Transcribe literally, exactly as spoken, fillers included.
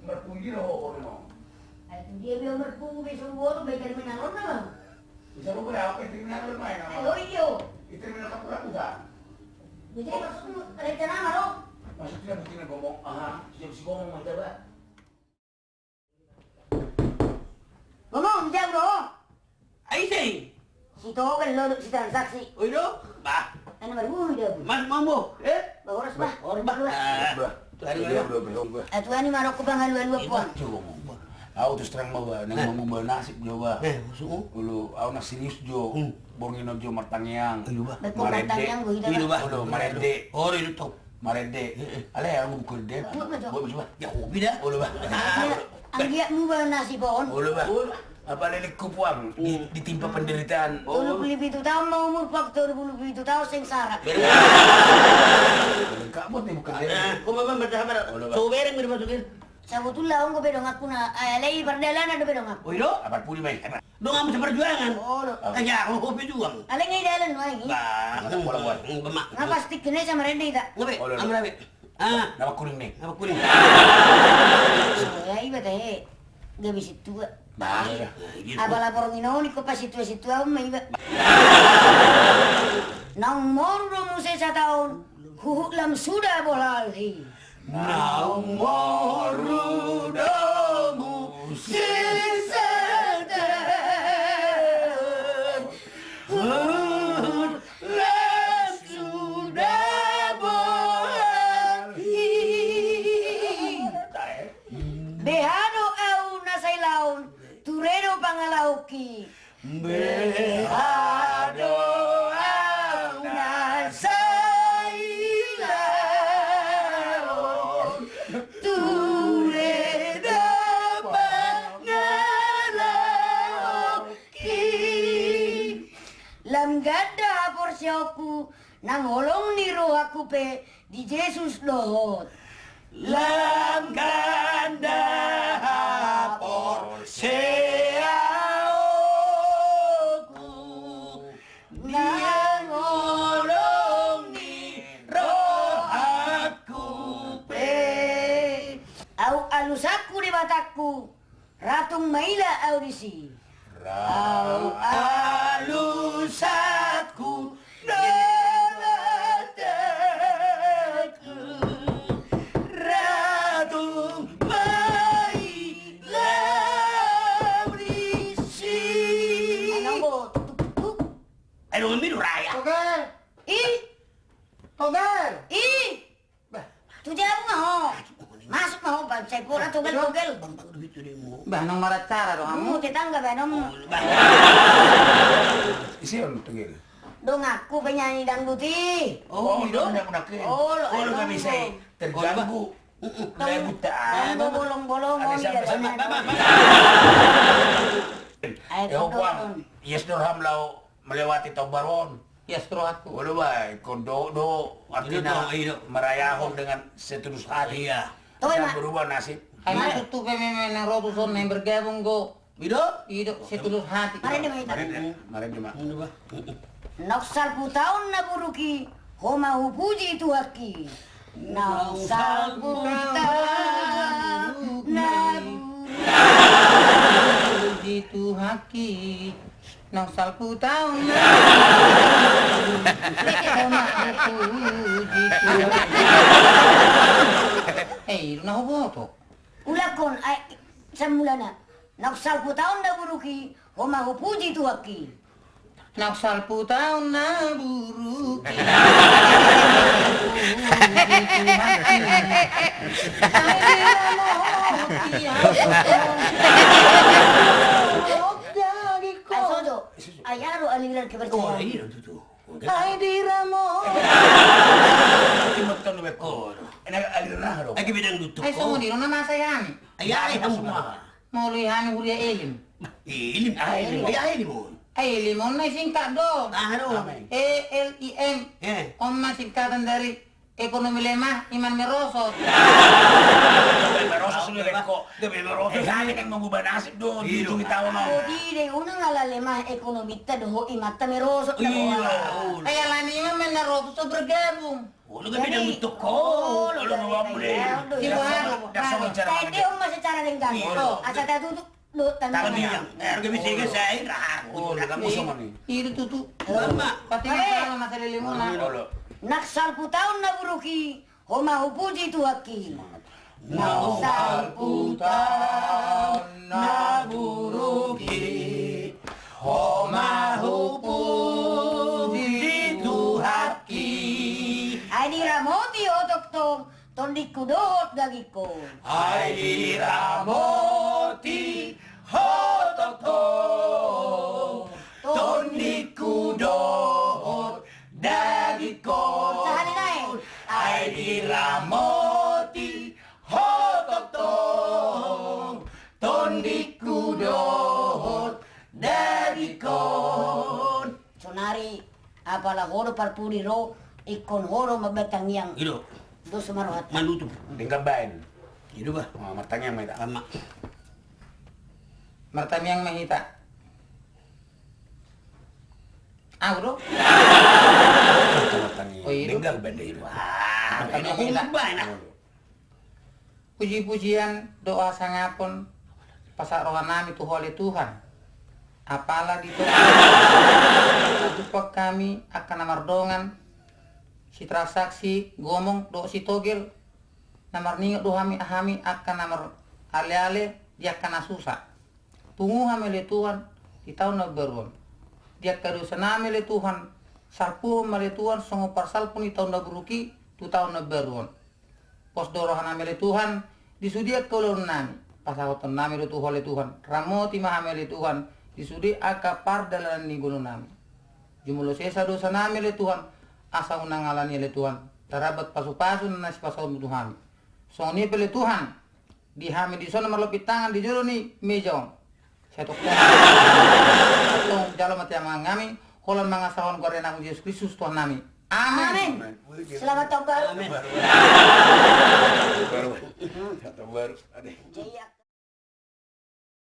Marpungu di ho, ho, no. Ai tu dia be marpungu be so boru be terminal on na bang. Bisa lo berapa terminal on main apa? Ayo iyo. Di terminal Kapulabuhan. Jadi maksudmu rencana ma ro? Maksudnya begini ngomong, aha, siap si ngomong macam apa? Ngomong jauh ro. Ai sai. Si Toga lo si transaksi. Oi do. Bah. Anu baru dah. Mas mambo. Eh? Bah horas bah. Horas bah. Bah. Tuhan bah. Atuani maroko bang alu alu apa? Au terus terang bah. Nang mambo nasib jo bah. Ulu au na serius jo. Borngin on jo martangiang. Marende. Marende. Ore itu. Marende. Alai au buku rende. Buat ma jo. Buat ma jo bah. Ya hobi dah. Olo bah. Anggiat mu bah nasib on. Olo bah. Apa lelengku puang ditimpa penderitaan. Tolu pulu pitu taon ma umur pak, tolu pulu pitu taon sengsara. Lengkap buat nih bukan rende. Kau bapak bertahan pada. Olo bah. Coba reng berapa tuh? Sabotulna on do be donganku na, alai pardalanan do be donganku. Oi do? Apa puli mai? Donganmu seperjuangan. Olo. Aja aku pejuang. Alai ngai dalan wai. Bah. Nga pasti kena sama rende ita. Nga be. Olo. Amra be. Ah. Nama kuning nih. Nama kuning. Ya iba teh. Gabe situa. Bah. Apala borngin on ko pas situa-situa ma iba. Naung moru do muse sataon. Huhut lam suda bolalhi. Naung moru do muse sataon, lam suda bolalhi. Beha do au na sai laon, ture do pangalaoki. Beha do au na sai laon, ture do pangalaoki. Lam ganda haporseaonku, nang holong ni rohangku pe di Jesus dohot. Lam ganda haporseaonku, nang holong ni rohangku pe. Au alusangku Debatangku, ra tung maila au disi. Ra tung alusangku Debatangku, ra tung maila au disi. Ai dongan mi do raya. Togar. I. Togar. I. Bah. Tu jabu ma ho. Masuk ma ho, bang, sai pola Togar, Togar. Bah, nang maracara do hamu. Tetangga bah nang. Ise on Togar? Donganku penyanyi dangdut i. Oh, i do. Olo, olo, kami sai terganggu. Bolong-bolong on. Ayo, Bang. Yes, Dorham, lau melewati tobar on. Yes, Dorham. Boleh, Bang. Kondo do artina merayahon dengan setulus hati. Iya. Bisa berubah nasib. Ai maksud tu pemain-pemain yang rotus on yang bergabung go. Ido? Ido, setulus hati. Marende ma hita. Marende, marende ma. Naung salpu taon na buruk i, ho ma hupuji Tuhanki. Naung salpu taon na buruk i, hupuji Tuhanki. Naung salpu taon na buruk i, ho ma hupuji Tuhanki. Eh, ido na huboto. Ulangkon, ai, samulana. Naung salpu taon na buruk i, ho ma hupuji Tuhanki. Naung salpu taon na buruk i, hupuji Tuhanki. Ai diramoti au. Ai sojo. Ai aro aliran kepercayaan. Ai diramoti. Ai songon i do na masa i hami. Ai ai hamu ma. Molo i hami huria Elim. Elim, ai Elim. Ai Elim on. Ai Elim on na singkat do. Aha do? E L I M. On ma singkatan dari ekonomi lemah, iman merosot. Merosot sudah beko. Gabe merosot. Nang mangubah nasib do di ujung taon on. Jadi dai unang ala lemah ekonomita dohot imanta merosot. Iya. Kayak lani memang na ropus so bergabung. Olo gabe damu toko. Olo gabe damu toko. Tadi dia masih cara denggan. Asa tatutup. Tangiang. Tangiang. Harga bisi ke saya. Olo gabe songon i. Itu tutu. Mama. Pati masalah masa lelengona. Nang salpu taon na buruk i. Ho ma hupuji Tuhanki. Nang salpu taon na buruk i, ho ma hupuji Tuhanki. Ai diramoti ho tongtong tondingku dohot dagingku. Ai diramoti ho tongtong tondingku dohot dagingkon. Sahali nai. Ai diramoti ho tongtong tondingku dohot dagingkon. Sonari apala ho do parpudi ro, ingkon ho do mambahen tangiang. Ido. Dos ma rohanta. Manutup. Denggan baen. Ido bah. Martangiang ma hita. Martangiang ma hita. Ahu do. Denggan baen. Wah, enak baen. Puji-pujian dohot hasangapon pasahat rohanami tu Ho ale Tuhan. Apala di tonga-tonga hami angka na mardongan, sitransaksi gomong dohot sitogel, na marningot do hami, hami angka na maraleale di angka na susa. Pungu hami ale Tuhan di taon na baru on. Di angka dosanami ale Tuhan, salpuhon ma ale Tuhan songon parsalpu ni taon na buruk i tu taon na baru on. Pos do rohanami ale Tuhan di sude angka ulaonnami. Pasahatonnami do tu Ho ale Tuhan, ramoti ma hami ale Tuhan di sude angka pardalanan ni ngolunami. Jumolo sesa dosanami ale Tuhan, asa unang alani ale Tuhan tarambat pasupasu na sipasautmu tu hami. Songon i pe ale Tuhan, di hami dison na marlompit tangan di jolo ni meja on. Sai tongtong jalo ma tangiangannami holan mangasahon goar ni Anakmu Jesus Kristus Tuhannami. Amen. Amen. Selamat tahun baru. Amen. Tahun baru. Tahun baru. Ade. Iya.